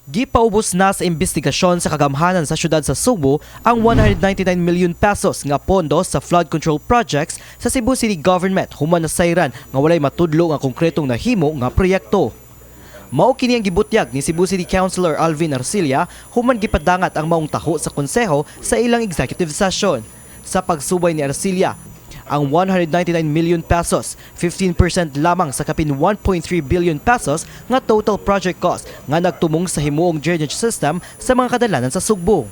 Gipaubos na sa imbestigasyon sa kagamhanan sa syudad sa Sugbo ang 199 million pesos nga pondo sa flood control projects sa Cebu City Government human nasayran nga walay matudlo nga konkretong nahimo nga proyekto. Mao kini ang gibutyag ni Cebu City Councilor Alvin Arcilla human gipadangat ang maong taho sa konseho sa ilang executive session. Sa pagsubay ni Arcilla, ang 199 million pesos, 15% lamang sa kapin 1.3 billion pesos nga total project cost nga nagtumong sa himuong drainage system sa mga kadalanan sa Sugbo.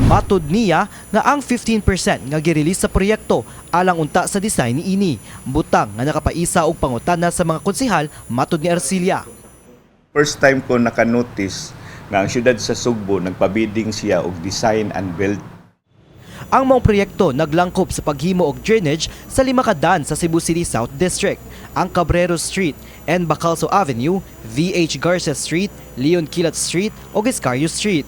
Matud niya nga ang 15% nga girelease sa proyekto alang unta sa design niini, butang nga nakapaisa og pangutana sa mga konsehal, matud ni Arcilla. First time ko nakanotice nga ang syudad sa Sugbo nagpa-bidding siya og design and build. Ang maong proyekto naglangkob sa paghimo og drainage sa lima ka daan sa Cebu City South District, ang Cabrero Street, N. Bacalso Avenue, VH Garcia Street, Leon Kilat Street ug Escario Street.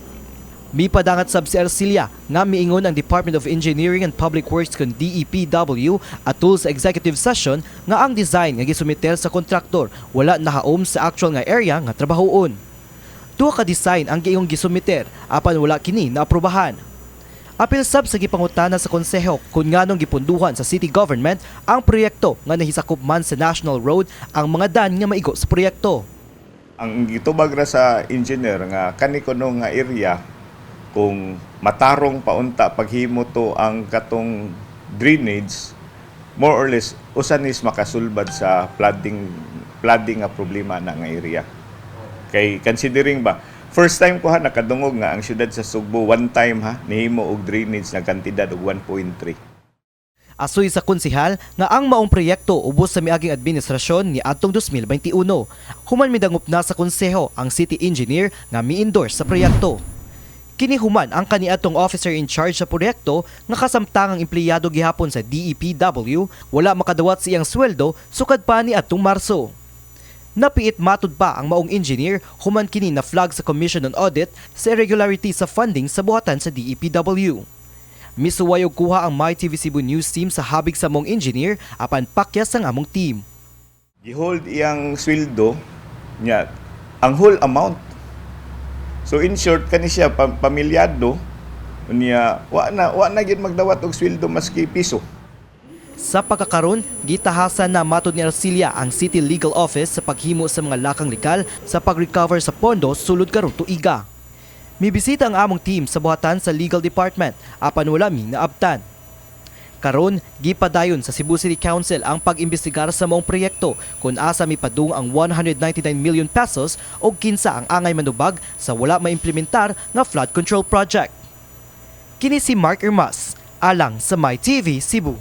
Mipadangat sab si Arcilla nga miingon ang Department of Engineering and Public Works kon DEPW atul sa executive session nga ang design nga gisumiter sa kontraktor wala nahaom sa actual nga area nga trabahoon. Duha ka design ang giingong gisumiter apan wala kini naaprubahan. Apil sab sa gipangutana sa konseho kung nganong gipunduhan sa city government ang proyekto nga nahisakop man sa National Road ang mga dan nga maigo sa proyekto. Ang gitubag ra sa engineer nga kani kuno nga area, kung matarong paunta paghimo to ang katong drainage, more or less usa nis makasulbad sa flooding flooding nga problema na nga area. Kay considering ba, first time ko ha nakadungog nga ang syudad sa Sugbo one time ha nihimo og drainage na kantidad og 1.3. Asoy sa konsehal nga ang maong proyekto ubos sa miaging administrasyon ni adtong 2021. Human midangop na sa konseho ang city engineer nga mi-endorse sa proyekto. Kini human ang kaniadtong officer in charge sa proyekto nga kasamtangang empleyado gihapon sa DEPW wala makadawat sa iyang sweldo sukad pa ni adtong Marso. Napiit matud pa ang maong engineer human kini na flag sa Commission on Audit sa irregularity sa funding sa buhatan sa DEPW. Misuway og kuha ang MyTV Cebu News team sa habig sa maong engineer apan pakyas ang among team. Gihold iyang sweldo niya ang whole amount. So in short, kani siya pamilyado niya, wa na gyud magdawat og sweldo maski piso. Sa pagkakaron, gitahasan na matod ni Arcilla ang City Legal Office sa paghimo sa mga lakang legal sa pag-recover sa pondo sulod karong tuiga. Mibisita ang among team sa buhatan sa Legal Department apan wala mi naabtan. Karon, gipadayon sa Cebu City Council ang pag-imbestigar sa maong proyekto kung asa mipadung ang 199 million pesos o kinsa ang angay manubag sa wala maimplementar nga flood control project. Kini si Mark Ermas, alang sa MyTV Cebu.